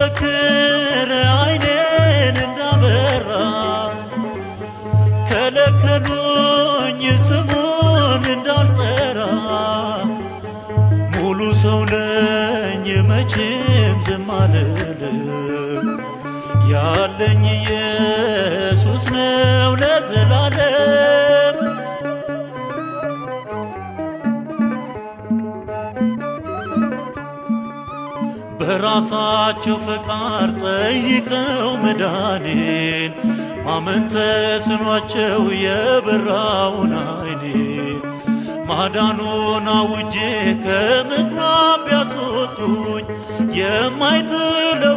ክር አይኔን እንዳበራ፣ ከለከሉኝ ስሙን እንዳልጠራ። ሙሉ ሰው ነኝ መቼም ዝም አልልም፣ ያለኝ ኢየሱስ ነው ለዘላለም። በራሳቸው ፈቃድ ጠይቀው መዳኔን፣ ማመን ተስኗቸው የበራውን አይኔን። ማዳኑን አውጄ ከምኩራብ ቢያስወጡኝ፣ የማይጥለው